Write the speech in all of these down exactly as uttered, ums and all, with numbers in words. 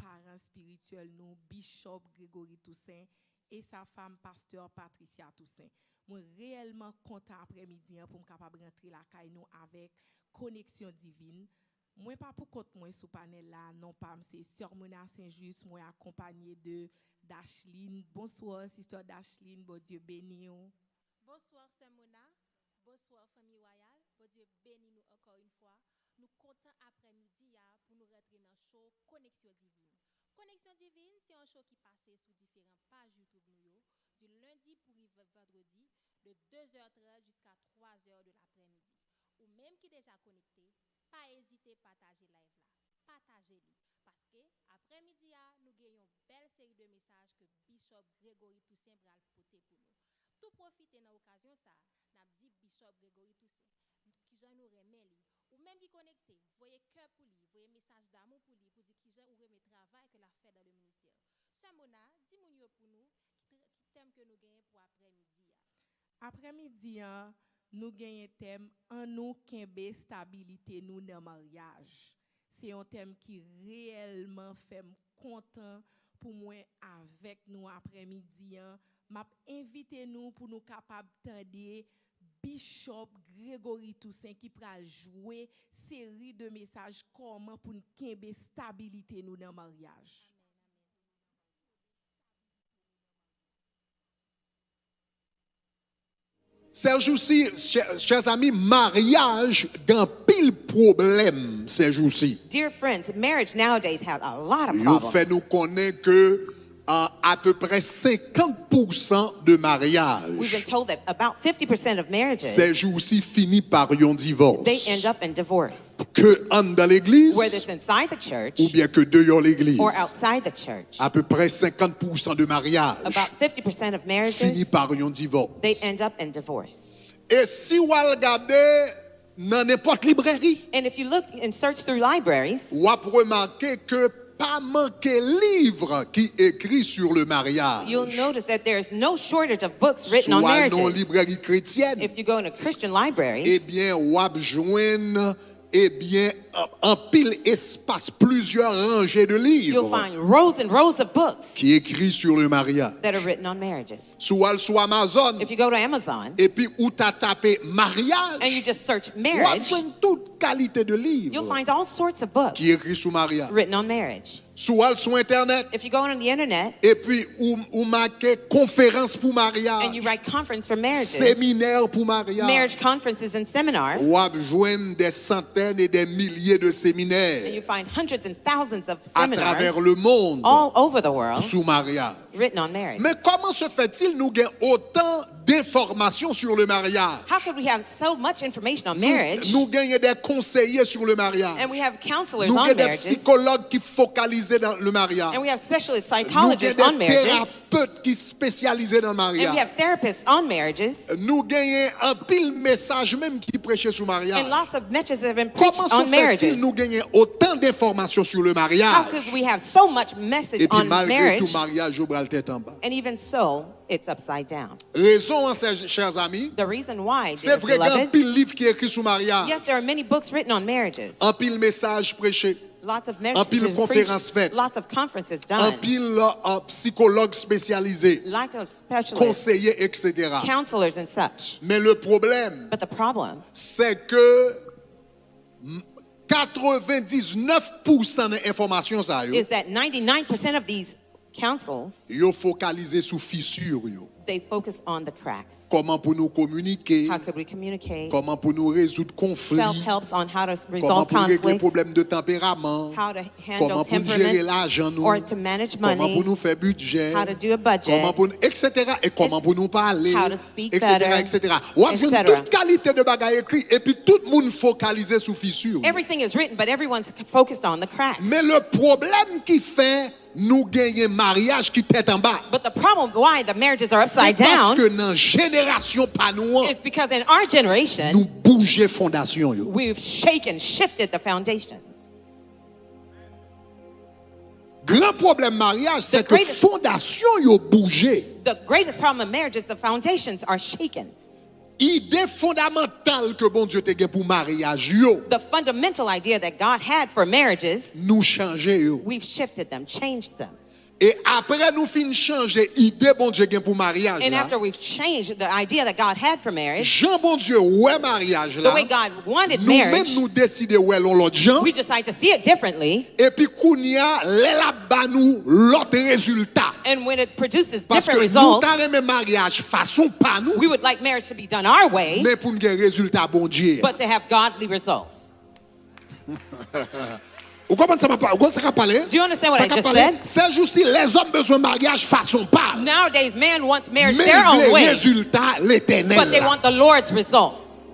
paran espirityèl nou, Bishop Gregory Toussaint, e sa fam, Pastè Patricia Toussaint. Mwen reyèlman kontan aprèmidi an pou m kapab rantre lakay nou avèk Koneksyon Divin. Mwen pa pou kont mwen sou panèl la, non pa m se Sè Mona Saint-Just, mwen akonpanye de Dashlin. Bonswa, Sister Dashlin, Bondye beni w. Bonswa, Sè Mona. Bonswa, fanmi wayal. Bondye beni nou ankò yon fwa. Nou kontan aprèmidi a pou nou rantre nan show Koneksyon Divin. Koneksyon Divin, se yon show ki pase sou diferan paj YouTube nou yo, di lendi pou rive vandredi, de de zè trant jiska twa zè de laprèmidi. Ou menm ki deja konekte, pa ezite pataje live la. Pataje li. Paske, aprèmidi a, nou gen yon bèl seri de mesaj ke Bishop Gregory Toussaint pral pote pou nou. Tou pwofite nan okazyon sa a, n ap di Bishop Gregory Toussaint, kijan nou renmen li. Ou menm ki konekte, voye kè pou li, voye mesaj damou pou li, pou di kijan ou renmen travay ke l ap fè dans le ministère. Sè Mona, di moun yo pou nou, ki tè-, ki tèm ke nou genyen pou aprèmidi a. Aprèmidi an, nou genyen tèm Annou kenbe stabilite nou nan maryaj. Se yon tèm ki reyèlman fè m kontan pou mwen avèk nou aprèmidi an. M ap envite nou pou nou kapab tande Bishop Gregory Toussaint ki pral jwe seri de mesaj kòman pou n kenbe stabilite nou nan maryaj. Sèjousi, chè, chè zami, maryaj gen anpil pwoblèm sèjousi. Dear friends, marriage nowadays has a lot of problems. Yo fè nou konnen ke uh, apeprè senkant pousan de maryaj We've been told that about fifty percent of marriages, sèjousi fini pa yon divòs. They end up in divorce. Ke anndan legliz, Whether it's inside the church oubyen ke deyò legliz. Or outside the church. Apeprè senkant pousan de maryaj About fifty percent of fini marriages, pa yon divòs. They end up in divorce. E si w al gade nan nenpòt librèri, And if you look and search through libraries, w ap remake ke pa manke liv ki ekri sur le mariage. You'll notice that there's no shortage of books written on marriages. Si w al nan marriages. Librèri kretyèn, If you go into Christian libraries, ebyen, w ap jwenn, ebyen, anpil espas, plizyè ranje de liv you'll find rows and rows of books ki ekri sur le mariage. That are written on marriages. Si w al sou Amazon, If you go to Amazon epi ou ta tape maryaj, and you just search w ap marriage, jwenn tout kalite de liv you'll find all sorts of books ki ekri sou maryaj. Written on marriage. Si w al sou entènèt, If you go on the internet epi ou, ou make konferans pou maryaj, and you write conference for marriages, seminè pou maryaj, marriage conferences and seminars, w ap jwenn de santèn e de milye de and seminè you find hundreds and thousands of à travers seminars le monde all over the world sou maryaj. Written on marriage. Men comment se fait-il nou gen autant d'informations sur le mariage? How could we have so much information on Nou, marriage nou genyen des conseillers sur le mariage. And we have counselors Nou on gen des marriages psychologues ki focalisé dans le mariage. And we have specialist Nou gen psychologists des on marriages thérapeutes qui spécialisé dans le And we mariage. Have therapists on marriages Nou genyen anpil mesaj menm ki preche sou And maryaj. lots of messages have been preached Comment on se fait-il marriages. Nou genyen autant d'informations sur le How mariage? Could we have so much message Epi on malgre tou marriage? Maryaj yo pral tèt anba. And even so, it's upside down. Rezon an, chè, chè zami, The reason why, se dear vre gen beloved, anpil liv ki ekri sou maryaj. Yes, there are many books written on marriages. Anpil mesaj preche. Lots of Anpil messages konferans preached, fèt. Lots of conferences done. Anpil uh, psychologue spécialisé. Lack of specialists, Konseye, et cetera. Counselors, and such. Men le problème, But the problem c'est que mm, quatre-vingt-dix-neuf pour cent de enfòmasyon sa yo, Is that ninety-nine percent of these councils, yo fokalize sou fisir yo. They focus on the cracks. Kòman pou nou kominike, How could we communicate? Kòman pou nou rezoud konfli, Self helps on how to Kòman resolve pou nou regle conflicts, pwoblèm de tanperaman, How to handle Kòman pou nou jere temperament, lajan nou, Or to manage Kòman money, pou nou fè bidjè, How to do a budget. Kòman pou nou, et cetera. E kòman It's- pou nou pale, How to speak et cetera, better, et cetera. W ap jwenn et cetera. Tout kalite de bagay ekri, epi tout moun fokalize sou fisir yo. Everything is written, but everyone's focused on the cracks. Men le pwoblèm ki fè nou genyen maryaj ki tèt anba. But the problem why the marriages are upside Se down paske nan jenerasyon pa nou an, is because in our generation, nou bouje fondasyon yo. We've shaken, shifted the foundations. Gran pwoblèm maryaj, se The ke greatest- fondasyon yo bouje. The greatest problem in marriage is the foundations are shaken. Ide fondamantal ke Bondye te gen pou maryaj yo, The fundamental idea that God had for marriages, nou chanje yo. We've shifted them, changed them. E apre nou fin chanje ide Bondye gen pou maryaj And la, after we've changed the idea that God had for marriage, jan Bondye wè maryaj the la, way God wanted nou menm marriage, nou deside wè l yon lòt jan. We decide to see it differently. Epi kounye a, lè l ap ba nou lòt rezilta. And when it produces Paske different nou results, ta renmen maryaj fason pa nou, we would like marriage to be done our way, men pou n gen rezilta Bondye. But to have godly results. Ou konprann sa m ap pa- ou konprann sa k ap pale? Do you understand what Sa I k ap just pale? Said? Sèjousi, lèzòm bezwen maryaj fason pa l. Nowadays, man wants marriage Men their l vle own way, rezilta Letènèl but they la. Want the Lord's results.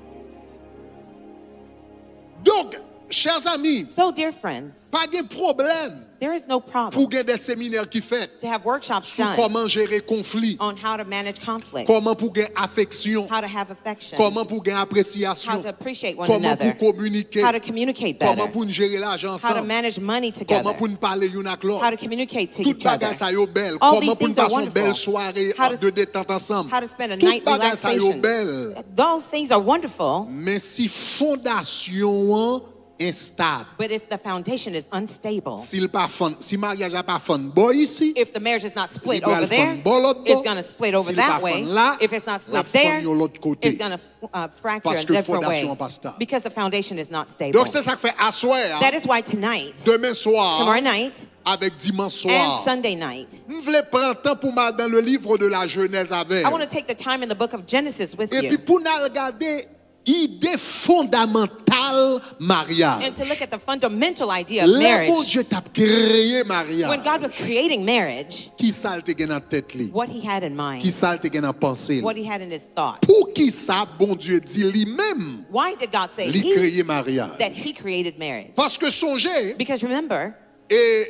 Donk, chers amis, So, dear friends, pa gen pwoblèm there is no pou problem gen de seminè ki fèt to have workshops sou done kòman jere konfli, on how to manage conflicts, kòman pou gen afeksyon, how to have affection, kòman pou gen how apresyasyon, to appreciate one kòman pou another, kominike, how to communicate kòman better, pou n jere lajan how to ansanm, manage money kòman together, pou n pale youn ak how to lòt. Communicate to Tout each other. Bagay sa yo bèl. All Kòman these pou n things are pase yon bèl wonderful. Sware How to- de detant ansanm. How to spend a Tout night bagay sa yo relaxation. Bèl. Those things are wonderful. Men si fondasyon an enstab, But if the foundation is unstable, si l pa fann, si maryaj la pa fann bò isi, if the marriage is not split li pral over there, fann bò lòt bò. It's going to split over Si l pa that way. Fann la, If it's not l ap split there, fann yon lòt kote. It's going to uh, fracture in a Paske different fondasyon way an pa stab. Because the foundation is not stable. Donk se sa k fè aswè a, That is why tonight, demen swa, tomorrow night, avèk dimanch and swa, Sunday night, m vle pran tan pou m al nan le livre de la Genèse avè I want to take the time in the book of Genesis with epi you pou n al gade ide fondamantal maryaj. And to look at the fundamental idea of Lè marriage. Bondye t ap kreye When God maryaj, was creating marriage, ki sa l te gen nan tèt li? What he had in mind, Ki sa l te gen nan panse l? What he had in his thoughts. Pou ki sa Bondye di li menm Why did God say li he, kreye maryaj? That he created marriage? Paske sonje, Because remember, e,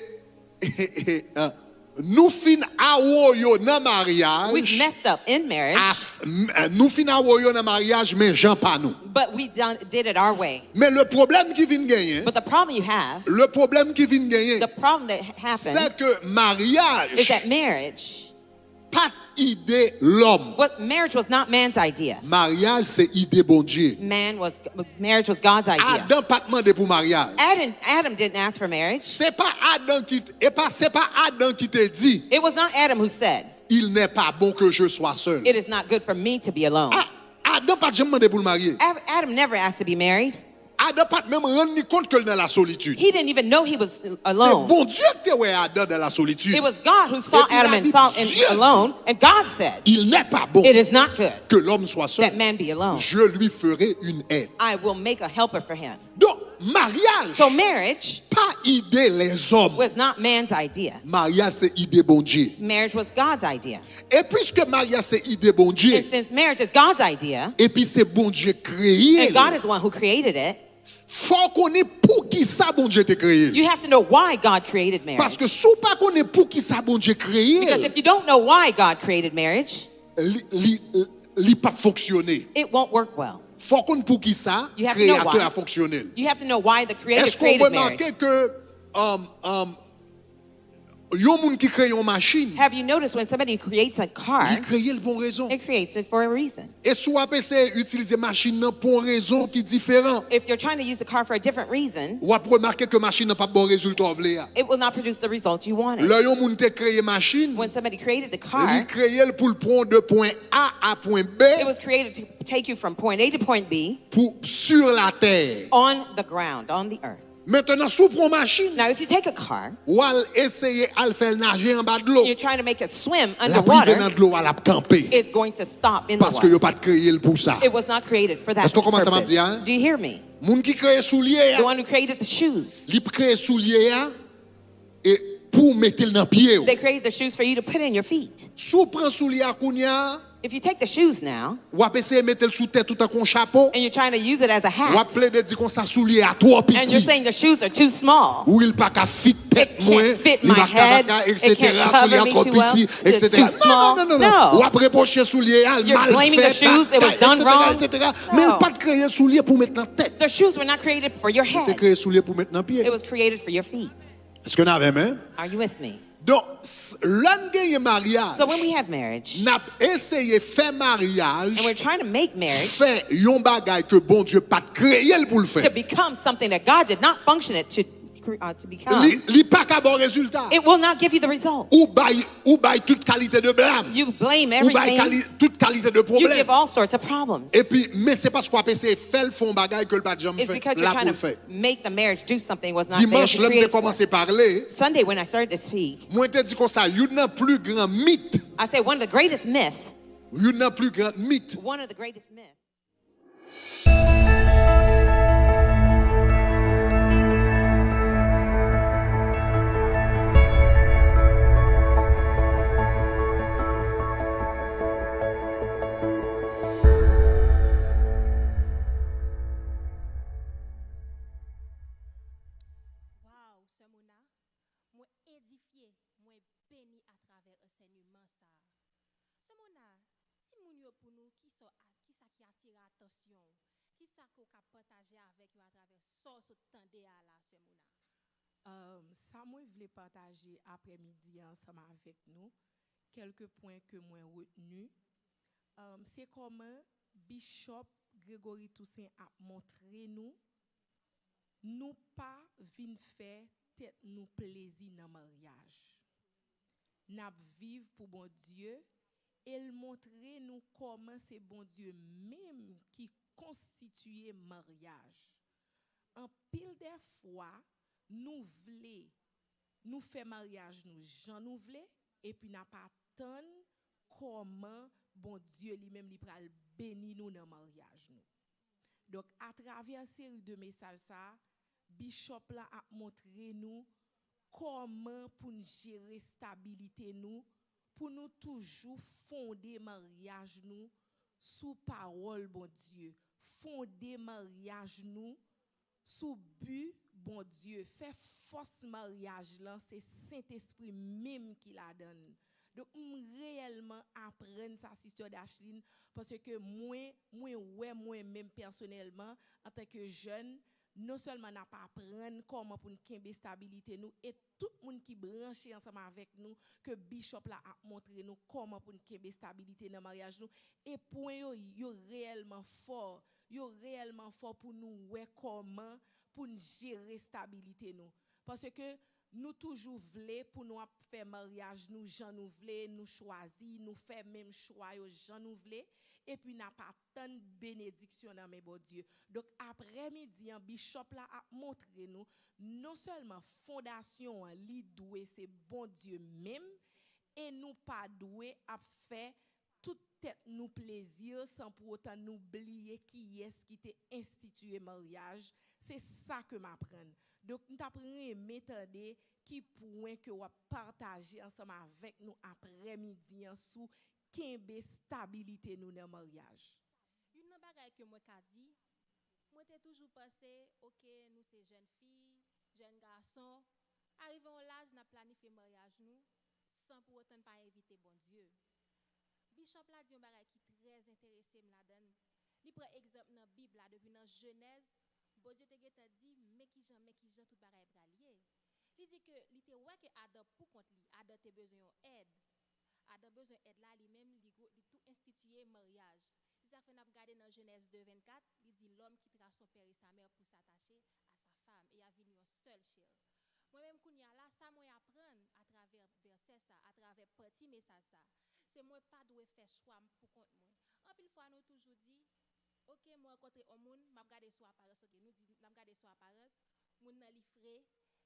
nou fin awoyo nan maryaj. We've messed up in marriage, af- m- nou fin awoyo nan maryaj, men jan pa nou. But we done, did it our way. Men le pwoblèm ki vin genyen, But the problem you have, le pwoblèm ki vin genyen, the problem that happens, se ke maryaj is that marriage, pa t ide lòm. What marriage was not man's idea. Maryaj se ide Bondye. Man was marriage was God's idea. Adan pa t mande pou maryaj. Adam, Adam didn't ask for marriage. Se pa Adan ki t- e pa se pa Adan ki te di It was not Adam who said, il n'est pas bon que je sois seul. It is not good for me to be alone. A- Adan pa t janm mande pou l marye. Ad- Adam never asked to be married. Adan pa t menm rann li kont ke l nan la solitid. He didn't even know he was Se alone. Bondye ki te wè Adan nan la solitid. It was God who saw Epi Adam la and Bib saw him di, alone, and God said, Il n'est pas bon It is not good que l'homme soit seul. That man be alone. Je lui ferai une aide. I will make a helper for him. Donk, maryaj So marriage pa ide lèzòm. Was not man's idea. Maryaj se ide Bondye. Marriage was God's idea. E piske maryaj se ide Bondye, And since marriage is God's idea, epi se Bondye kreye and God l, is the one who created it, fò w konnen poukisa Bondye te kreye l. You have to know why God created marriage. Paske si w pa konnen poukisa Bondye kreye Because l, if you don't know why God created marriage, li, li, li p ap fonksyone. It won't work well. Fò w konn poukisa You have to know kreyatè why. A fonksyone l. You have to know why the Creator Èske w created marriage. Remake ke um, um, yon moun ki kreye yon machin, Have you noticed when somebody creates a li car, kreye l pou yon rezon. It creates it for a reason. E si w ap eseye itilize machin nan pou yon rezon ki diferan, If you're trying to use the car for a different reason, w ap remake ke machin nan p ap ba w rezilta w vle a. It will not produce the result you wanted. Lè yon moun te kreye machin, When somebody created the li car, kreye l pou l pran w de pwen A a pwen B It was created to take you from point A to point B pou, sur la tè. On the ground, on the earth. Mentenan, si w pran yon machin, Now, if you take a car, w al eseye al fè l naje anba dlo. You're trying to make it swim L ap rive nan underwater, dlo a, l ap kanpe. It's going to stop in the Paske yo water. Pa t kreye l pou sa. It was not created for that Èske w konprann sa m ap purpose. Di a? Do you hear me? Moun ki kreye soulye The a, one who created the shoes, li kreye soulye a e pou w mete l nan pye w. They created the shoes for you to put in your feet. Si w pran soulye a kounye a, If you take the shoes now, w ap eseye mete l sou tèt ou tankou yon chapo. And you're trying to use it as a hat. W ap plede di konsa soulye a twò piti. And you're saying the shoes are too small. Wi, l pa ka fit tèt mwen, It can't fit li my pa ka head. bagay, It can't etsetera. cover Soulye a twò me too well. Piti, It's etsetera. too small. Non, non, non, non. No. W ap repwoche soulye a, l You're mal blaming the fèt, shoes. It was bagay, done etsetera, wrong. etsetera. Men l No. Pa t kreye soulye pou met nan tèt. The shoes were not created for your Li te head. Kreye soulye pou met nan pye. It was created for your feet. Èske n avè m? Are you with me? Donk, s- lè n genyen maryaj, So when we have marriage, n ap eseye fè maryaj and we're trying to make marriage fè yon bagay ke Bondye pa t kreye l pou l to fè. Become something that God did not function it to, uh, to become, Li, li pa ka ba w rezilta. It will not give you the result. Ou bay, ou bay tout kalite de blam. You blame Ou bay everything. kali, tout kalite de You pwoblèm. Give all sorts of problems. Epi, men se paske w ap eseye fè l fè yon bagay ke l pa t janm It's fè, because l you're la pou trying l fè. To make the marriage do something was not there Dimanch, to lè m te create for. Kòmanse pale, Sunday when I started to speak, mwen te di konsa, youn nan pli gran mit, I said one of the greatest myth, youn nan pli gran mit, one of the greatest myths. Wow, Sè Mona, mwen edifye, mwen beni atravè ansèyman sa a. Sè Mona, di moun yo pou nou kisa, kisa ki atire atansyon w, kisa ke w ka pataje avèk yo atravè sa w sot tande a la, Sè Mona? Um, sa mwen vle pataje aprèmidi a ansanm avèk nou, kèlke pwen ke mwen retni, um, se kòman Bishop Gregory Toussaint ap montre nou nou pa vin fè tèt nou plezi nan maryaj. N ap viv pou Bondye e l montre nou kòman se Bondye menm ki konstitiye maryaj. Anpil dè fwa, nou vle, nou fè maryaj nou jan nou vle, epi n ap atann kòman Bondye li menm li pral beni nou nan maryaj nou. Donk, atravè seri de mesaj sa a, Bishop la ap montre nou kòman pou n jere stabilite nou, pou nou toujou fonde maryaj nou sou pawòl Bondye, fonde maryaj nou sou bi Bondye, fè fòs maryaj lan se Sentespri menm ki ladan l. Donk, m reyèlman aprann sa, Sister Dashlin, paske mwen, mwen wè mwen menm pèsonèlman, antanke jèn, non sèlman n ap aprann kòman pou n kenbe stabilite nou, e tout moun ki branche ansanm avèk nou, ke Bishop la ap montre nou kòman pou n kenbe stabilite nan maryaj nou, e pwen yo, yo reyèlman fò, yo reyèlman fò pou nou wè kòman pou n jere stabilite nou. Paske nou toujou vle pou nou ap fè maryaj nou jan nou vle, nou chwazi, nou fè menm chwa yo jan nou vle, epi n ap atann benediksyon nan men Bondye. Donk, aprèmidi an, Bishop la ap montre nou, non sèlman fondasyon an, li dwe se Bondye menm, e nou pa dwe ap fè tout tèt nou plezi san pou otan nou bliye kiyès ki te enstitiye maryaj. Se sa ke m aprann. Donk, m t ap renmen tande ki pwen ke w ap pataje ansanm avèk nou aprèmidi an sou kenbe stabilite nou nan maryaj. Youn nan bagay ke mwen ka di, mwen te toujou panse, oke, nou se jèn fi, jèn gason, arive yon laj n ap planifye maryaj nou san pou otan n pa envite Bondye. Bishop la di yon bagay ki trè enterese m ladan l. Li pran egzanp nan Bib la, depi nan Jenèz, Bondye te gentan di, men kijan, men kijan tout bagay pral ye. Li di ke li te wè ke Adan pou kont li, Adan te bezwen yon èd. Adan bezwen èd la, li menm, li, li tou enstitiye maryaj. Se sa k fè n ap gade nan Jenèz de vennkat, li di, l'homme quittera son père et sa mère pour s'attacher à sa femme, et y a vini yon sèl chè. Mwen menm kounye a la, sa mwen aprann atravè vèsè sa, atravè pati mesaj sa, se mwen pa dwe fè chwa m pou kont mwen. Anpil fwa nou toujou di, oke, mwen rankontre yon moun, m ap gade sou aparans, oke, nou di n ap gade sou aparans, moun nan li fre,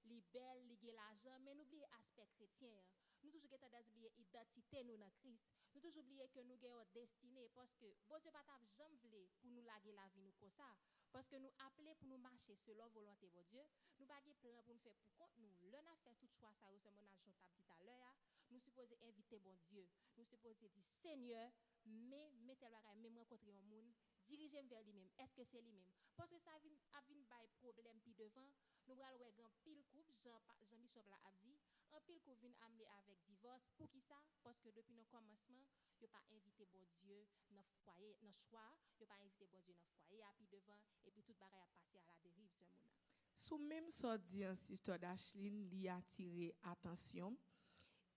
li bèl, li gen lajan, men nou bliye aspè kretyen an. Nou toujou gen tandans bliye idantite nou nan Kris. Nou toujou bliye ke nou gen yon destine, paske Bondye pa t ap janm vle pou nou lage lavi nou konsa. Paske nou aple pou nou mache selon volonte Bondye, nou pa gen plan pou nou fè pou kont nou. Lè n ap fè tout chwa sa yo, sè Mona, jan w t ap di talè a, nou sipoze envite Bondye. Nou sipoze di, Senyè, men, men tèl bagay, men m rankontre yon moun, dirije m vè li menm. Èske se li menm? Paske sa vin, ap vin bay pwoblèm pi devan. Nou pral wè gen anpil koup, jan, pa- jan Bishop la ap di, anpil koup vin amené avèk divòs. Poukisa? Paske depi nan kòmansman, yo pa envite Bondye nan fwaye, nan chwa, yo pa envite Bondye nan fwaye a pi devan, epi tout bagay ap pase a la deriv, sè Mona. Sou menm sa w di an, Sister Dashlin, li atire atansyon m.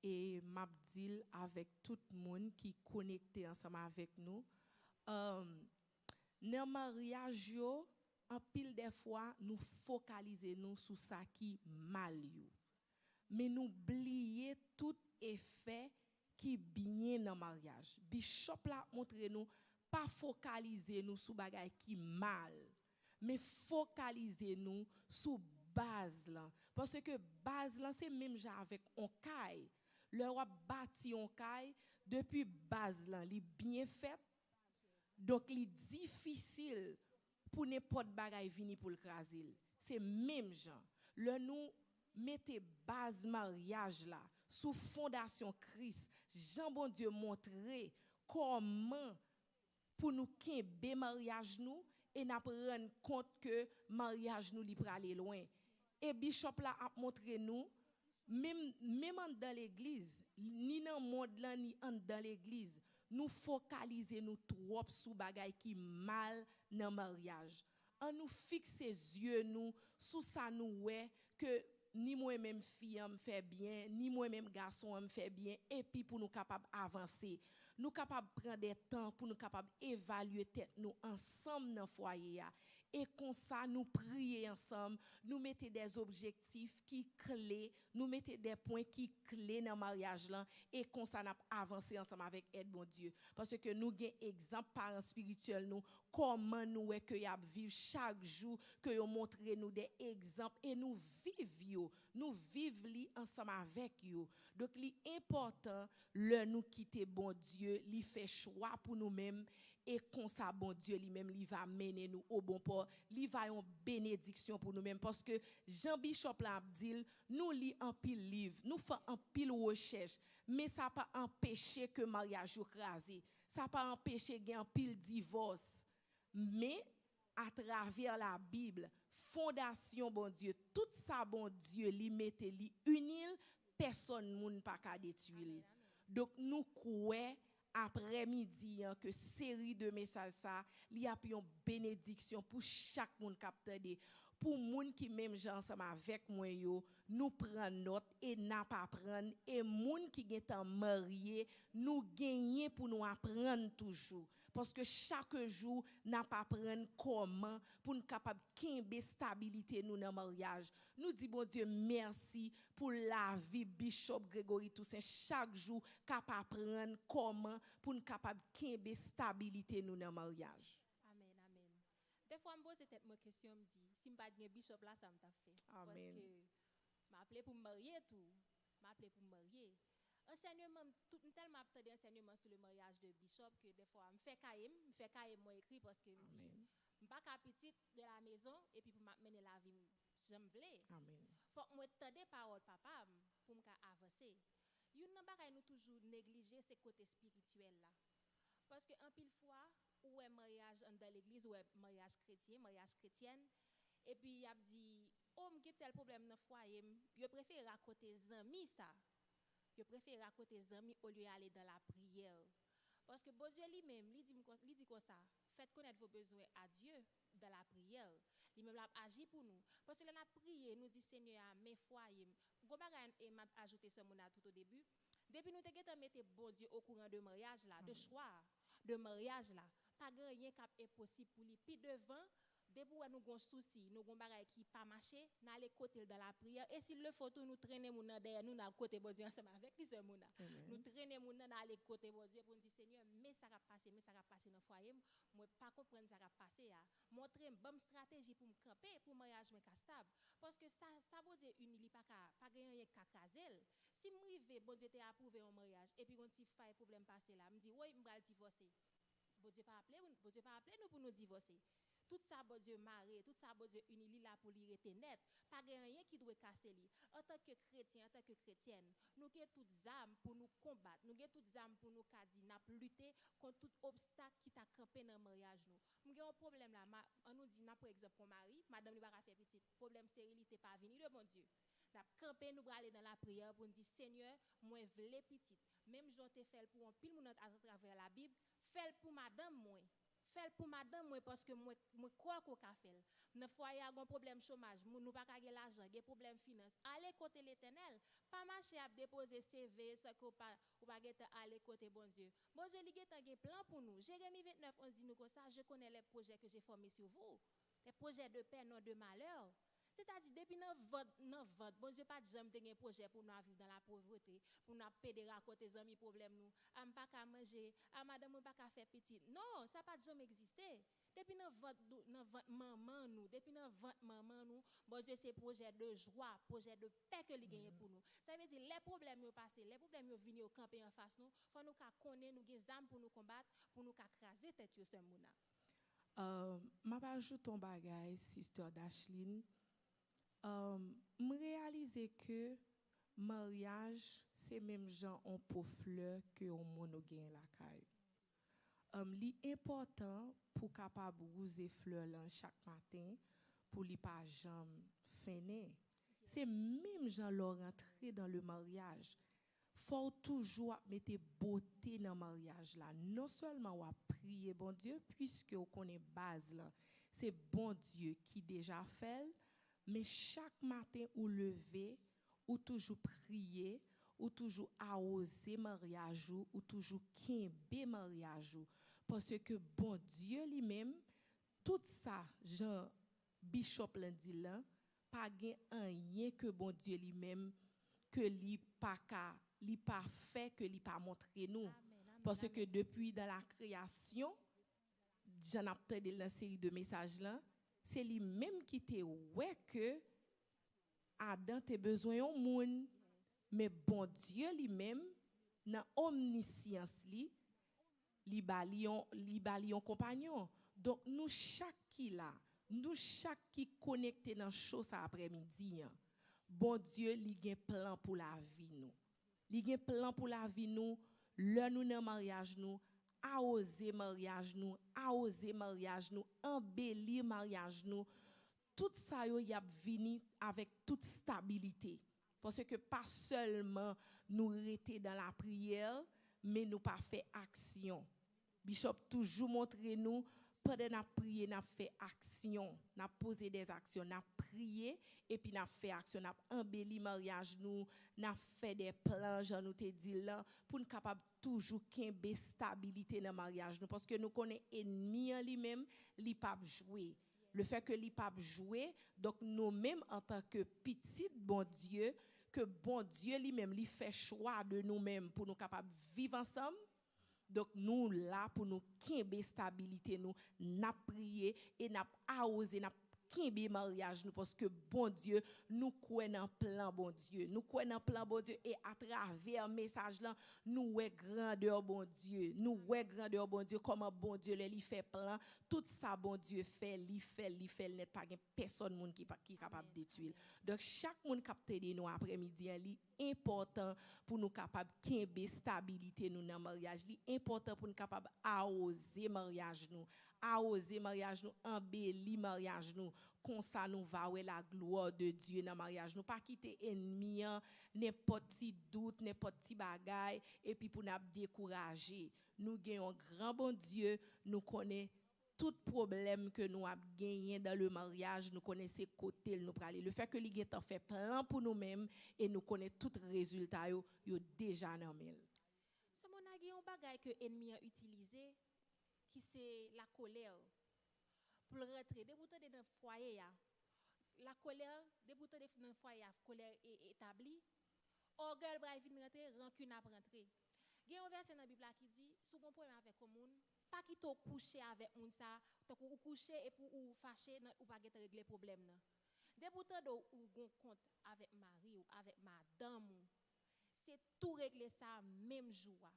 e m ap di l avèk tout moun ki konekte ansanm avèk nou. Um, nan maryaj yo, anpil dèfwa, nou fokalize nou sou sa ki mal yo. Men nou bliye tout efè ki byen nan maryaj. Bishop la ap montre nou, pa fokalize nou sou bagay ki mal, men fokalize nou sou baz lan. Paske baz lan se menm jan avèk on kay. Lè w ap bati on kay, depi baz lan li byen fèt, donk li difisil pou nenpòt bagay vini pou l kraze l. Se menm jan. Lè nou mete baz maryaj la sou fondasyon Kris, jan Bondye montre kòman pou nou kenbe maryaj nou, e n ap rann kont ke maryaj nou li prale lwen. E bishop la ap montre nou, menm, menm anndan legliz, ni nan mond lan, ni anndan legliz, nou fokalize nou twòp sou bagay ki mal nan maryaj. An nou fikse zye nou sou sa nou wè ke ni mwen menm fi an m fè byen, ni mwen menm gason an m fè byen, epi pou nou kapab avanse. Nou kapab pran de tan pou nou kapab evalye tèt nou ansanm nan fwaye a. E konsa, nou priye ansanm, nou mete de objektif ki kle, nou mete de pwen ki kle nan maryaj lan, e konsa n ap avanse ansanm avèk èd Bondye. Paske nou gen egzanp paran espirityèl nou, kòman nou wè ke y ap viv chak jou, ke yo montre nou de egzanp, e nou viv yo, nou viv li ansanm avèk yo. Donk, li enpòtan lè nou kite Bondye, li fè chwa pou nou menm, e konsa Bondye li menm, li va mennen nou o bon pò, li va yon benediksyon pou nou menm. Paske, jan bishop la ap di l, nou li anpil liv, nou fè anpil rechèch, men sa pa anpeche ke maryaj yo kraze. Sa pa anpeche gen anpil divòs. Men, atravè Labib, fondasyon Bondye, tout sa Bondye li mete, li ini l, pèsòn moun pa ka detwi l. Donk, nou kwè aprèmidi an ke seri de mesaj sa, li ap yon benediksyon pou chak moun k ap tande. Pou moun ki menm jan ansanm avèk mwen yo, nou pran nòt e n ap aprann. E moun ki gentan marye, nou genyen pou nou aprann toujou. Paske chak jou, n ap aprann kòman pou n kapab kenbe stabilite nou nan maryaj. Nou di Bondye mèsi pou lavi Bishop Gregory Toussaint chak jou k ap aprann kòman pou n kapab kenbe stabilite nou nan maryaj. Amèn, amèn. Dèfwa, m poze tèt mwen kesyon, m di, si m pa t gen bishop la, sa m t ap fè? Amèn. Paske m aple pou m marye tou. M aple pou m marye. Ansèyman, m, tout, m tèlman ap tande ansèyman sou le mariage de bishop ke dèfwa, m fè kaye m, m fè kaye m, mwen ekri paske m di, amèn, m pa ka pitit de la maison epi pou m ap mennen lavi m jan m vle. Amèn. Fòk mwen tande pawòl papa m pou m ka avanse. Youn nan bagay nou toujou neglije, se kote espirityèl la. Paske anpil fwa, ou wè maryaj anndan legliz, ou wè maryaj kretyen, maryaj kretyèn, epi y ap di, o, m gen tèl pwoblèm nan fwaye m, yo prefere rakonte zanmi sa. Yo prefere rakonte zanmi olye ale dans la prière. Paske Bondye li menm, li di m kon-, li di konsa, faites connaître vos besoins à Dieu dans la prière. Li menm l ap aji pou nou. Paske lè n ap priye, nou di, Senyè a, men fwaye m. Gon bagay, e m ap ajoute sè Mona tout au début. Depi nou te gentan mete Bondye okouran de maryaj la, de chwa a, de maryaj la, pa gen anyen k ap enposib pou li. Pi devan, depi w wè nou gon sousi, nou gon bagay ki pa mache, n ale kote l dans la prière. Et s'il le faut tou, nou trennen moun nan dèyè nou, n al kote Bondye ansanm avèk li, sè Mona. Amèn. Nou trennen moun nan, n ale kote Bondye pou n di, Senyè, men sa k ap pase, men sa k ap pase nan fwaye m, mwen pa konprann sa k ap pase a. Montre m, ban m estrateji pou m kanpe, pou maryaj mwen ka stab. Paske sa, sa Bondye ini, li pa ka, pa gen anyen k ka kraze l. Si m rive, Bondye te apwouve yon maryaj, epi gon ti fay pwoblèm pase la, m di, woy, m pral divòse. Bondye pa aple, Bondye pa aple nou pou nou divòse. Tout sa Bondye mare, tout sa Bondye ini, li la pou li rete nèt. Pa gen anyen ki dwe kase li. Antanke kretyen, antanke kretyèn, nou gen tout zam pou nou konbat. Nou gen tout zam pou nou ka di n ap lite kont tout obstak ki ta kanpe nan maryaj nou. M gen yon pwoblèm la, ma-, an nou di, n ap pran egzanp yon mari, madanm li pa ka fè pitit. Pwoblèm sterilite pa vini de Bondye. N ap kanpe, nou prale nan lapriyè pou n di, Senyè, mwen vle pitit. Menm jan w te fè l pou anpil moun atravè Labib, fè l pou madanm mwen. Fè l pou madanm mwen, paske mwen, mwen kwè ke w ka fè l. Nan fwaye a, gen pwoblèm chomaj, moun nou pa ka gen lajan, gen pwoblèm finans. Ale kote Letènèl. Pa mache ap depoze C V san ke w pa, ou pa gentan ale kote Bondye. Bondye, li gentan gen plan pou nou. Jeremi vennèf onz di nou konsa, Je connais les projets que j'ai formés sur vous, des projets de paix, non de malheur. Sètadi, depi nan vant, nan vant, Bondye pa t janm te gen pwojè pou nou ap viv nan lapovrete, pou nou ap pede rakonte zanmi pwoblèm nou. A, m pa ka manje, a, madanm mwen pa ka fè pitit. Non, sa pa t janm egziste. Depi nan vant nou, nan vant manman nou, depi nan vant manman nou, Bondye se pwojè de jwa, pwojè de pè ke li genyen pou nou. Sa vle di, lè pwoblèm yo pase, lè pwoblèm yo vini, yo kanpe anfas nou, fò nou ka konnen nou gen zam pou nou konbat, pou nou ka kraze tèt yo, sè Mona. Uh, m ap ajoute yon bagay, Sister Dashlin. Um, m reyalize ke maryaj se menm jan yon po flè ke yon moun ou gen lakay. Um, li enpòtan pou w kapab wouze flè lan chak maten pou li pa janm fennen. Se menm jan lè w rantre dan le maryaj. Fò w toujou ap mete bote nan maryaj la. Non sèlman w ap priye Bondye, piske w konnen baz lan se Bondye ki deja fè l, men chak maten ou leve, ou toujou priye, ou toujou awoze maryaj ou, ou toujou kenbe maryaj ou. Paske Bondye li menm, tout sa, jan Bishop lan di l lan, pa gen anyen ke Bondye li menm, ke li pa ka, li pa fè, ke li pa montre nou. Paske depi dan la kreyasyon, jan n ap tande l nan seri de mesaj lan, se li menm ki te wè ke Adan te bezwen yon moun, men Bondye li menm, nan omnisyans li, li ba li yon, li ba li yon konpanyon. Donk nou chak ki la, nou chak ki konekte nan cho sa aprèmidi an, Bondye li gen plan pou lavi nou. Li gen plan pou lavi nou, lè nou nan maryaj nou, awoze maryaj nou, awoze maryaj nou, anbeli maryaj nou. Tout sa yo y ap vini avèk tout stabilite. Paske pa sèlman nou rete dan lapriyè, men nou pa fè aksyon. Bishop toujou montre nou, pandan n ap priye, n ap fè aksyon, n ap poze dè aksyon, n ap priye, epi n ap fè aksyon, n ap anbeli maryaj nou, n ap fè dè plan, jan nou te di l lan, pou n kapab toujou kenbe stabilite nan maryaj nou, paske nou konnen enmi an li menm, li p ap jwe. Lefètke li p ap jwe, donk nou menm antanke pitit Bondye, ke Bondye li menm li fè chwa de nou menm pou nou kapab viv ansanm, donk nou la pou nou kenbe stabilite nou, n ap priye e n ap awoze, n ap kenbe maryaj nou, paske Bondye, nou kwè nan plan Bondye. Nou kwè nan plan Bondye e atravè mesaj lan, nou wè grandè Bondye. Nou wè grandè Bondye, kòman Bondye, lè li fè plan, tout sa Bondye fè, li fè l, li fè l nèt. Pa gen pèsòn moun ki, ki kapab detwi l. Donk, chak moun k ap tande nou aprèmidi an, li enpòtan pou nou kapab kenbe stabilite nou nan maryaj. Li enpòtan pou nou kapab awoze maryaj nou. Awoze maryaj nou, anbeli maryaj nou. Konsa nou va wè la gloire de Dieu nan maryaj nou. Pa kite enmi an, nenpòt ti dout, nenpòt ti bagay, epi pou n ap dekouraje. Nou gen yon gran Bondye, nou konnen tout pwoblèm ke nou ap genyen dan le maryaj, nou konnen se kote l nou prale. Lefètke li gentan fè plan pou nou menm e nou konnen tout rezilta yo, yo deja nan men l. Sè Mona, gen yon bagay ke enmi an itilize, ki se lakolè. Pou l rantre, depi w tande nan fwaye a, lakolè, depi w tande nan fwaye a, kolè e, etabli, ògèy pral vin rantre, rankin ap rantre. Gen yon vèsè nan Bib la ki di, si w gen yon pwoblèm avèk yon moun, pa kite w kouche avèk moun sa, tankou ou kouche epi ou fache, nan, ou pa gentan regle pwoblèm nan. Depi w tande w, ou gen yon kont avèk mari w, avèk madanm ou, se tou regle sa menm jou a.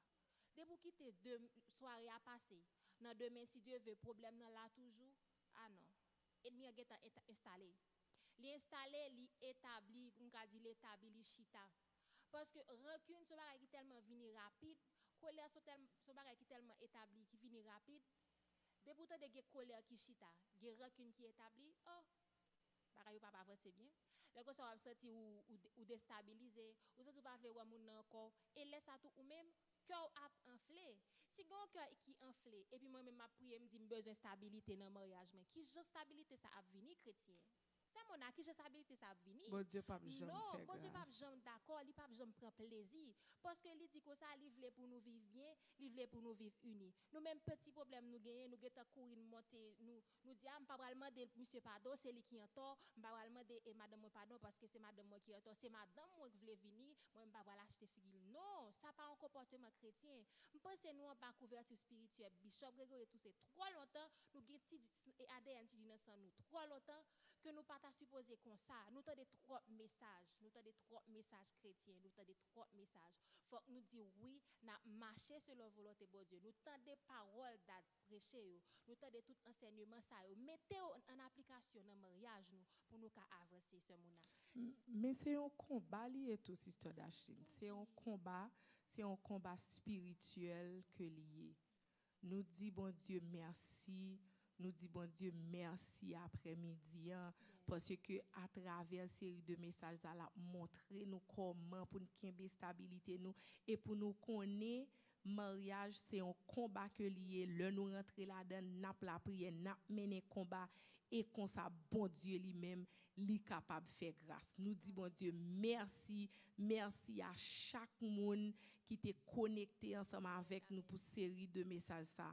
Depi w kite de, sware a pase, nan demen, si Dye ve, pwoblèm nan la toujou, a non. Enmi an gentan enstale. Li enstale, li etabli, m ka di l etabli, li chita. Paske rankin se yon bagay ki tèlman vini rapid, kolè se yon bagay ki tèlman etabli, ki vini rapid. Depi w tande gen kolè ki chita, gen rankin ki etabli, oh, bagay yo p ap avanse byen. Lè konsa w ap santi w, ou, ou destabilize, ou santi w pa vle wè moun nan ankò. E lè sa tou ou menm, kè w ap anfle. Si gen yon kè ki anfle, epi mwen menm m ap priye, m di m bezwen stabilite nan maryaj mwen, ki jan stabilite sa ap vini, kretyen? Sè Mona, ki jan stabilite sa ap vini? Bondye p ap janm Non, fè Bondye p ap gras. Janm dakò, li p ap janm pran plezi. Paske li di konsa, li vle pou nou viv byen, li vle pou nou viv ini. Nou menm peti pwoblèm nou genyen, nou gentan kouri, nou monte, nou, nou di, a, m pa pral mande misye padon, se li ki antò, m pa pral mande e madanm mwen padon paske se madanm mwen ki antò, se madanm mwen ki vle vini, mwen m pa pral achte figi l. Non, sa pa yon konpòteman kretyen. M panse nou anba kouvèti espirityèl Bishop Gregory Toussaint twò lontan, nou gen ti, e, A D N ti di nan san nou twò lontan, ke nou pa ta sipoze konsa. Nou tande twòp mesaj, nou tande twòp mesaj kretyen, nou tande twòp mesaj. Fòk nou di wi, n ap mache selon volonte Bondye. Nou tande pawòl dat preche yo, nou tande tout ansèyman sa yo. Mete yo an aplikasyon nan maryaj nou pou nou ka avanse, sè Mona. M- Men se yon konba li ye tou, Sister Dashlin. Se yon konba, se yon konba espirityèl ke li ye. Nou di Bondye mèsi, nou di Bondye mèsi aprèmidi an, paske atravè seri de mesaj sa, l ap montre nou kòman pou n kenbe estabilite nou e pou nou konnen maryaj se yon konba ke li ye. Lè nou rantre ladan l, n ap lapriyè, n ap mennen konba e konsa Bondye li menm, li kapab fè gras. Nou di Bondye mèsi, mèsi a chak moun ki te konekte ansanm avèk nou pou seri de mesaj sa.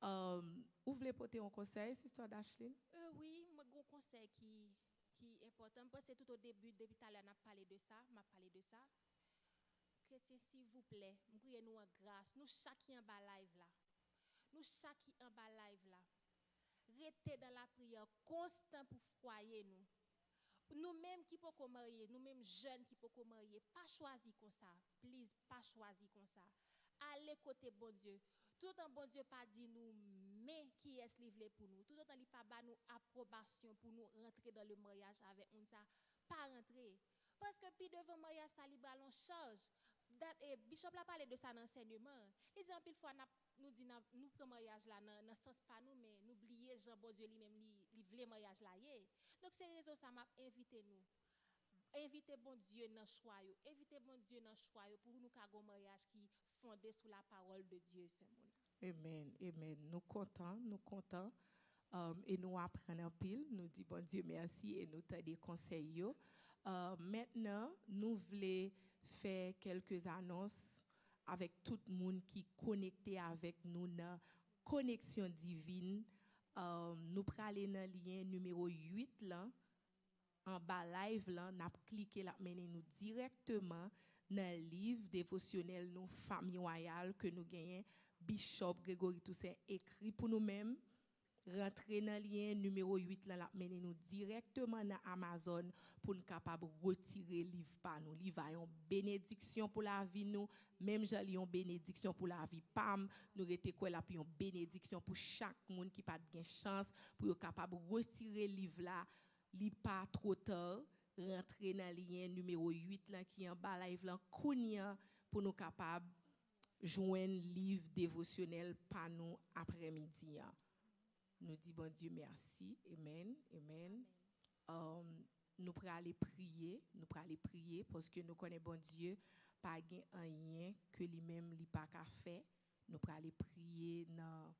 Um, ou vle pote yon konsèy, Sister Dashlin? Euh, wi, mwen gen yon konsèy ki, ki enpòtan. M panse tout o debi, depi talè, n ap pale de sa, m ap pale de sa. Kretyen, silvouplè, m priye nou an gras, nou chak ki anba live la. Nou chak ki anba live la. Rete nan lapriyè konstan pou fwaye nou. Nou menm ki poko marye, nou menm jèn ki poko marye, pa chwazi konsa. Please, pa chwazi konsa. Ale kote Bondye. Toutotan Bondye pa di nou men kiyès li vle pou nou, toutotan li pa ba nou apwobasyon pou nou rantre dans le mariage avèk moun sa, pa rantre. Paske pi devan maryaj sa, li pral yon chaj. Dat, e, Bishop la pale de sa nan ansèyman. Li di anpil fwa n ap, nou di n ap, nou pran maryaj la nan, nan sans pa nou, men nou bliye jan Bondye li menm li, li vle maryaj la ye. Donk se rezon sa m ap envite nou. Envite Bondye nan chwa yo. Envite Bondye nan chwa yo pou nou ka gon maryaj ki fonde sou la parole de Dieu, sè Mona. Amen, amen. Nou kontan, nou kontan. Um, e nou aprann anpil. Nou di Bondye mèsi e nou tande konsèy yo. Uh, mentnan, nou vle fè kèlke anons avèk tout moun ki konekte avèk nou nan Koneksyon Divin. Um, nou prale nan lyen nimewo uit lan. Anba live lan, n ap klike, l ap mennen nou dirèkteman nan liv devosyonèl nou, Fanmi Wayal, ke nou genyen Bishop Gregory Toussaint ekri pou nou menm. Rantre nan lyen nimewo uit lan, l ap mennen nou dirèkteman nan Amazon pou n kapab retire liv pa nou. Liv a yon benediksyon pou lavi nou, menm jan li yon benediksyon pou lavi pa m. Nou rete kwè l ap yon benediksyon pou chak moun ki pa t gen chans pou yo kapab retire liv la. Li pa twò ta, rantre nan lyen nimewo uit lan ki anba live lan kounye a pou nou kapab jwenn liv devosyonèl pa nou aprèmidi an. Nou di Bondye mèsi. Amen, amen. Um, nou prale priye, nou prale priye paske nou konnen Bondye pa gen anyen ke li menm li pa ka fè. Nou prale priye nan,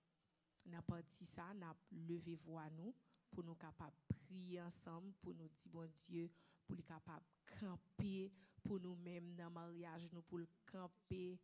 nan pati sa, n ap leve vwa nou pou nou kapab priye ansanm, pou nou di Bondye pou li kapab kanpe pou nou menm nan maryaj nou, pou l kanpe.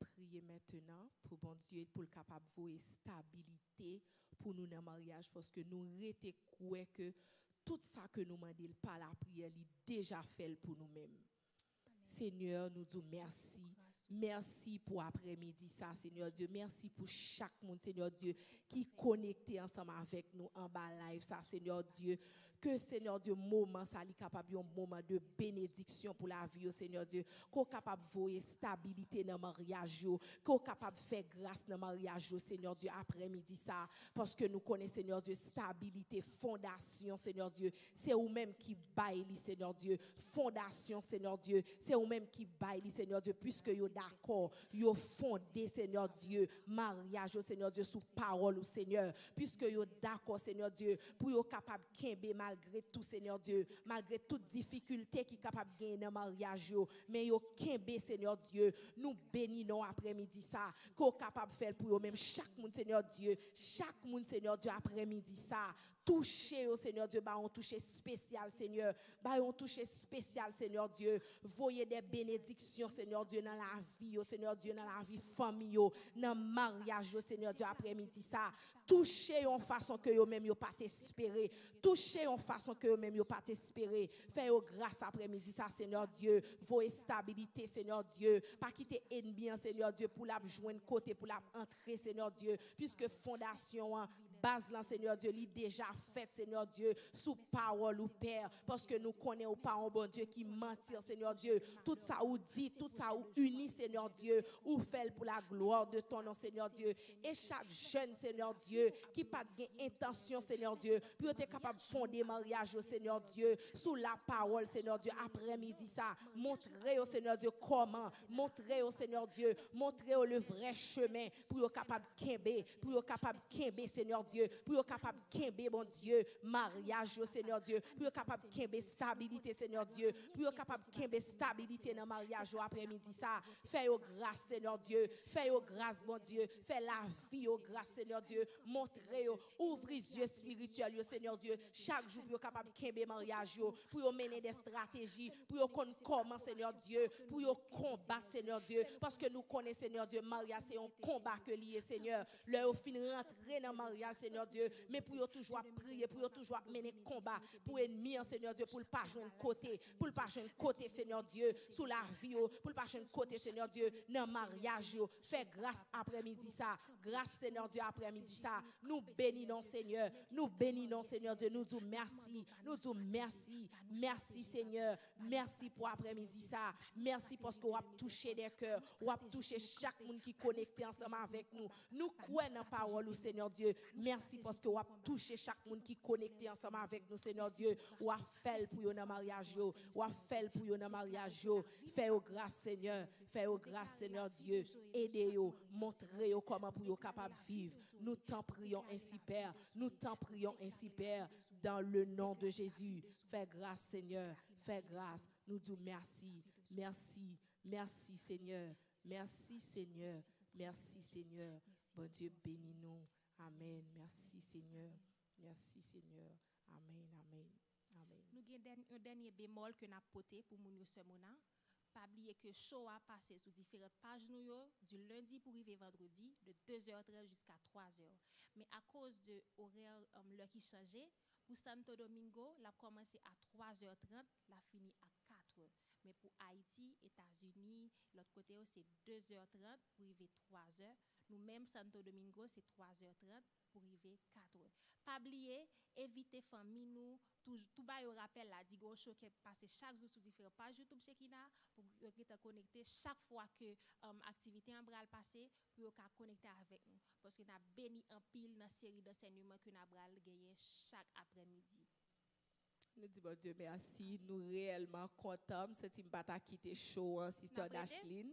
Priye mentenan pou Bondye, pou l kapab voye stabilite pou nou nan maryaj, paske nou rete kwè ke tout sa ke nou mande l pa lapriyè, li deja fè l pou nou menm. Senyè, nou di w mèsi. Mèsi pou aprèmidi sa, Senyè Dye. Mèsi pou chak moun, Senyè Dye, ki konekte ansanm avèk nou anba live sa, Senyè Dye. Ke, Senyè Dye, moman sa, li kapab yon moman de benediksyon pou lavi yo, Senyè Dye. Ke w kapab voye stabilite nan maryaj yo. Ke w kapab fè gras nan maryaj yo, Senyè Dye, aprèmidi sa. Paske nou konnen, Senyè Dye, stabilite, fondasyon, Senyè Dye, se ou menm ki bay li, Senyè Dye. Fondasyon, Senyè Dye, se ou menm ki bay li, Senyè Dye, piske yo dakò, yo fonde, Senyè Dye, maryaj yo, Senyè Dye, sou pawòl ou, Senyè. Piske yo dakò, Senyè Dye, pou yo kapab kenbe malgre tou, Senyè Dye, malgre tout difikilte ki kapab genyen nan maryaj yo, men yo kenbe, Senyè Dye. Nou beni non w aprèmidi sa, ke w kapab fè l pou yo menm, chak moun, Senyè Dye, chak moun, Senyè Dye, aprèmidi sa. Touche yo, Senyè Dye, ba yon touche espesyal, Senyè. Ba yon touche espesyal, Senyè Dye. Voye de benediksyon, Senyè Dye, nan lavi yo, Senyè Dye, nan lavi fanmi yo, nan maryaj yo, Senyè Dye, aprèmidi sa. Touche yon fason ke yo menm yo pa t espere. Touche yon fason ke yo menm yo pa t espere. Fè yo gras aprèmidi sa, Senyè Dye. Voye stabilite, Senyè Dye. Pa kite enmi an, Senyè Dye, pou l ap jwenn kote, pou l ap antre, Senyè Dye. Piske fondasyon an, baz lan, Senyè Dye, li deja fèt, Senyè Dye, sou pawòl ou, Pè, paske nou konnen ou pa yon Bondye ki manti, Senyè Dye. Tout sa ou di, tout sa ou ini, Senyè Dye, ou fè l pou la glwa de ton non, Senyè Dye. E chak jèn, Senyè Dye, ki pa t gen entansyon, Senyè Dye, pou yo te kapab fonde maryaj yo, Senyè Dye, sou la pawòl, Senyè Dye, aprèmidi sa, montre yo, Senyè Dye, kòman, montre yo, Senyè Dye, montre yo le vrè chemen, pou yo kapab kenbe, pou yo kapab kenbe, Senyè Dye, pou yo kapab kenbe, Bondye, maryaj yo, Senyè Dye, pou yo kapab kenbe stabilite, Senyè Dye, pou yo kapab kenbe stabilite nan maryaj yo aprèmidi sa. Fè yo gras, Senyè Dye, fè yo gras, Bondye, fè lavi yo gras, Senyè Dye, montre yo, ouvri zye espirityèl yo, Senyè Dye, chak jou pou yo kapab kenbe maryaj yo, pou yo mennen de estrateji, pou yo konn kòman, Senyè Dye, pou yo konbat, Senyè Dye, paske nou konnen, Senyè Dye, maryaj se yon konba ke li ye, Senyè. Lè yo fin rantre nan maryaj, Senyè Dye, men pou yo toujou ap priye, pou yo toujou ap mennen konba pou enmi an, Senyè Dye, pou l pa jwenn kote, pou l pa jwenn kote, Senyè Dye, sou lavi yo, pou l pa jwenn kote, Senyè Dye, nan maryaj yo. Fè gras aprèmidi sa, gras, Senyè Dye, aprèmidi sa. Nou beni non, Senyè, nou beni non, Senyè Dye, nou di w mèsi, nou di w mèsi, mèsi, Senyè, mèsi pou aprèmidi sa, mèsi paske w ap touche de kè, w ap touche chak moun ki konekte ansanm avèk nou. Nou kwè nan pawòl ou, Senyè Dye. Mèsi paske w ap touche chak moun ki konekte ansanm avèk nou, Senyè Dye. W ap fè l pou yo nan maryaj yo. W ap fè l pou yo nan maryaj yo. Fè yo gras, Senyè. Fè yo gras, Senyè Dye. Ede yo. Montre yo kòman pou yo kapab viv. Nous t'en prions ainsi, Père. Nous t'en prions ainsi, Père. Dans le nom de Jésus. Fè gras, Senyè. Fè gras. Nou di w mèsi. Mèsi. Mèsi, Senyè. Mèsi, Senyè. Mèsi, Senyè. Bondye beni nou. Amèn. Mèsi, Senyè. Mèsi, Senyè. Amèn, amèn, amèn. Nou gen dèn- yon dènye bemòl ke n ap pote pou moun yo, sè Mona. Pa bliye ke show a pase sou diferan paj nou yo, di lendi pou rive vandredi, de de zè trant jiska twa zè. Men akoz de orè, um, lè ki chanje, pou Santo Domingo, l ap kòmanse a twa zè trant, l ap fini a kat è. Men pou Ayiti, Etazini, lòt kote yo, se de zè trant pou rive twa zè. Nou menm, Santo Domingo, se twa zè trant pou rive kat è. Pa bliye, envite fanmi nou, tou, tou ba yo rapèl la, di gen yon show k ap pase chak jou sou diferan paj YouTube Shekinah, pou yo gentan konekte chak fwa ke, um, aktivite an pral pase, pou yo ka konekte avèk nou. Paske n ap beni anpil nan seri dansèyman ke n ap pral genyen chak aprèmidi. Nou di Bondye mèsi, nou reyèlman kontan. M santi m pa ta kite show an, Sister Dashlin.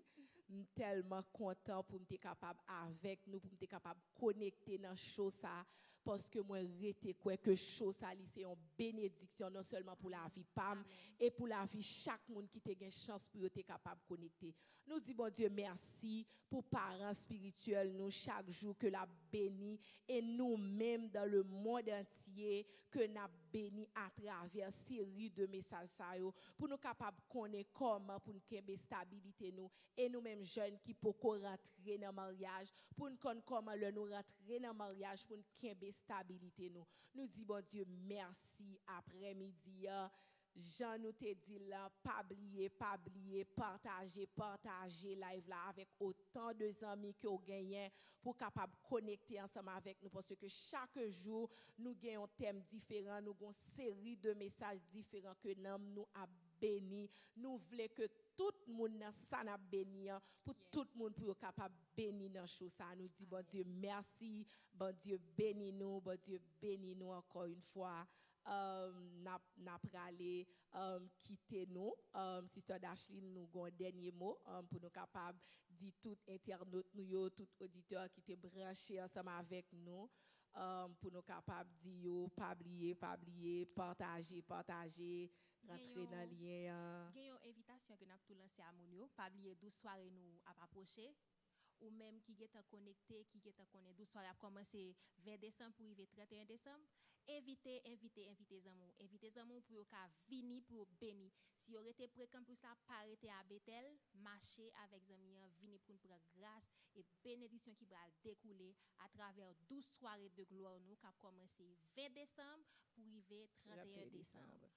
M tèlman kontan pou m te kapab avèk nou, pou m te kapab konekte nan show sa, paske mwen rete kwè ke show sa, li se yon benediksyon non sèlman pou lavi pa m, e pou lavi chak moun ki te gen chans pou yo te kapab konekte. Nou di Bondye mèsi pou paran espirityèl nou chak jou ke l ap beni, e nou menm dans le monde entier ke n ap beni atravè seri de mesaj sa yo, pou nou kapab konnen kòman pou n kenbe stabilite nou, e nou menm jèn ki poko rantre nan maryaj, pou n konn kòman lè nou rantre nan maryaj, pou n kenbe stabilite nou. Nou di Bondye mèsi aprèmidi an. Jan nou te di l lan, pa bliye, pa bliye, pataje, pataje live la avèk otan de zanmi ke w genyen pou w kapab konekte ansanm avèk nou, paske chak jou nou gen yon tèm diferan, nou gen yon seri de mesaj diferan ke nanm nou ap beni. Nou vle ke tout moun nan sa n ap beni an, pou tout moun pou yo kapab beni nan show sa. Nou di Bondye mèsi, Bondye beni nou, Bondye beni nou ankò yon fwa. Um, n ap, n ap prale um, kite nou. Um, Sister Dashlin, nou gon dènye mo um, pou nou kapab di tout entènot nou yo, tout oditè ki te branche ansanm avèk nou, um, pou nou kapab di yo, pa bliye, pa bliye, pataje, pataje, rantre nan lyen an. Gen yon envitasyon ke n ap tou lanse a moun yo. Pa bliye dous sware nou ap apwoche. Ou menm ki gentan konekte, ki gentan konnen dous sware ap kòmanse ven desanm pou rive trannteyen desanm, envite, envite, envite zanmi w. Envite zanmi w pou yo ka vini, pou yo beni. Si yo rete pre kanpis la, pa rete a Betèl, mache avèk zanmi an, vini pou n pran gras e benedisyon ki pral dekoule atravè dous sware de glwa nou k ap kòmanse ven desanm pou rive trannteyen desanm.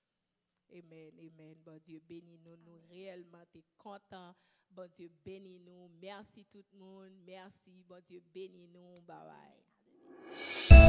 Amen, amen. Bondye beni nou. Nou reyèlman te kontan. Bondye beni nou. Mèsi tout moun. Mèsi. Bondye beni nou. Bye bye.